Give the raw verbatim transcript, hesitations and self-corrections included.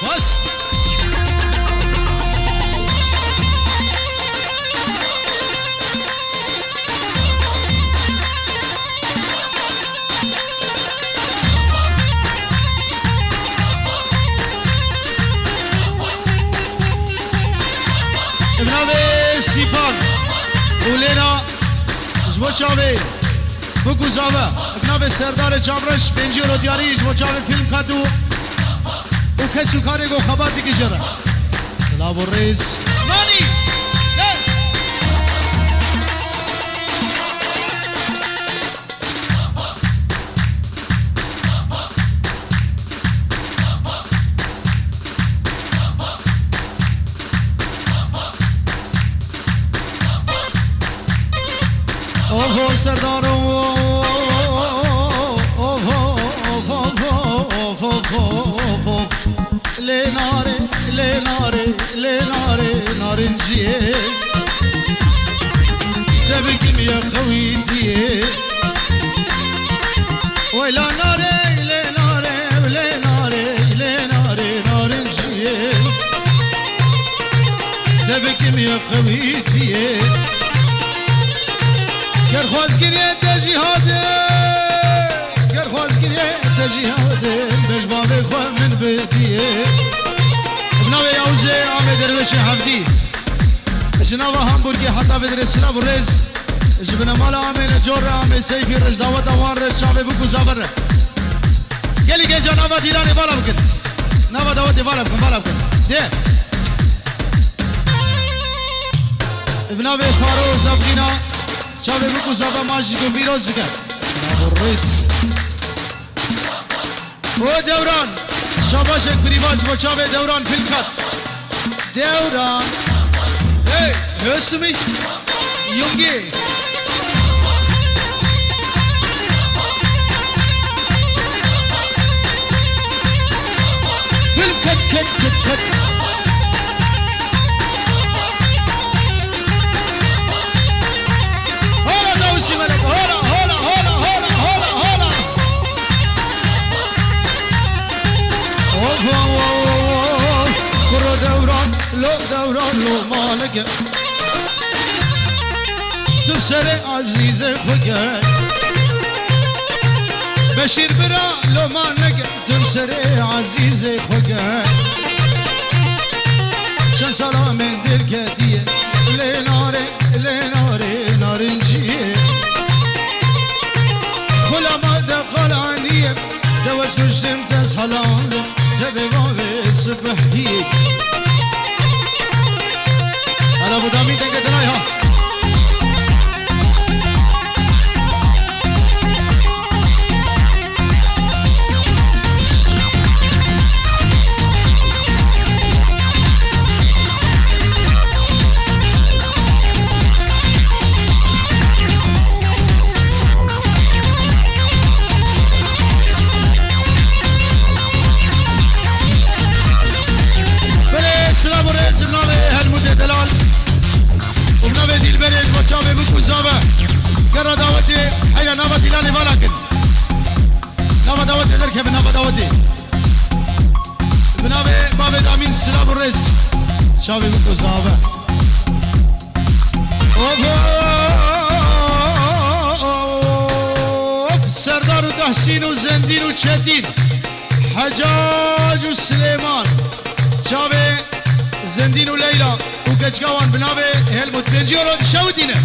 Bas. Bi navê Sîpan û Lêna ji bo çavê Bûk û Zave. Bi navê Serdarê Çavreş, pêncî euro diyarî ji bo çavê fîlm kat û, û kes û karê ku xebat dike jê re. Silav û rêz. Manî! Hey! Oho Serdar, oho, oho, oho. Lê nare, lê nare, lê nare, narinciyê. Tebikim ya xewîtiyê. Weyla nare, lê nare, lê nare, lê nare, narinciyê. Tebikim ya xewîtiyê. Ger xwazgirê te jî hate, ger xwazgirê te jî hate, bej bavê xwe min bidiyê. Bi navê Yavuzê Amê Derwêşê Hevdî. Ji nava Hamburgê heta vê derê silav û rêz. Ji binemala Amê Necor re, Amê Seyfî re, ji daweta wan re, çavê Bûk û Zave re. Gelî genca nava dîlanê vala bikin. Nava dawetê vala bikin, vala bikin. Dê. Bi navê Faro Zafrîna, çavê Bûk û Zave ma jî ku pîroz dike. Silav û rêz. O Dewran, şabaşek birîvan ji bo çavê Dewran fîlm kat. Dewran. Hey, hörst du mich? Junge. Fîlm kat, kat, kat, kat. Hola Dawşî Melek, hola, hola, hola. Of, of, of, of, of. Kuro Dewran, lo Dewran, lo maleke. Tu serê Ezîzê xwe ke. Beşîr bira, lo maleke. Tim serê Ezîzê xwe ke. Çend sala min dêr ketiye. Lê nare, lê nare, narinciyê. Xula ma de qalaniye. Te wez kuştim, te salandim. Te bê bavê sibehiyê. Ala bu damî denge dinay ha. Belê, silav û rêz, bi navê Helmûtê Delal û bi navê Dîlberê ji bo çavê Bûk û Zave. Gera dawetê, heyra nava dîlanê vala kin. Nava dawetê derkeve, nava dawetê. Bi navê bavê Damîn, silav û rêz. Çavê Bûk û Zave. Of, of, Serdar û Tahsîn û Zendîn û Çetîn. Hecac û Silêman. Çavê Zendîn û Leyla û keçika wan bi navê Helmût pêncî euro dişewitîne.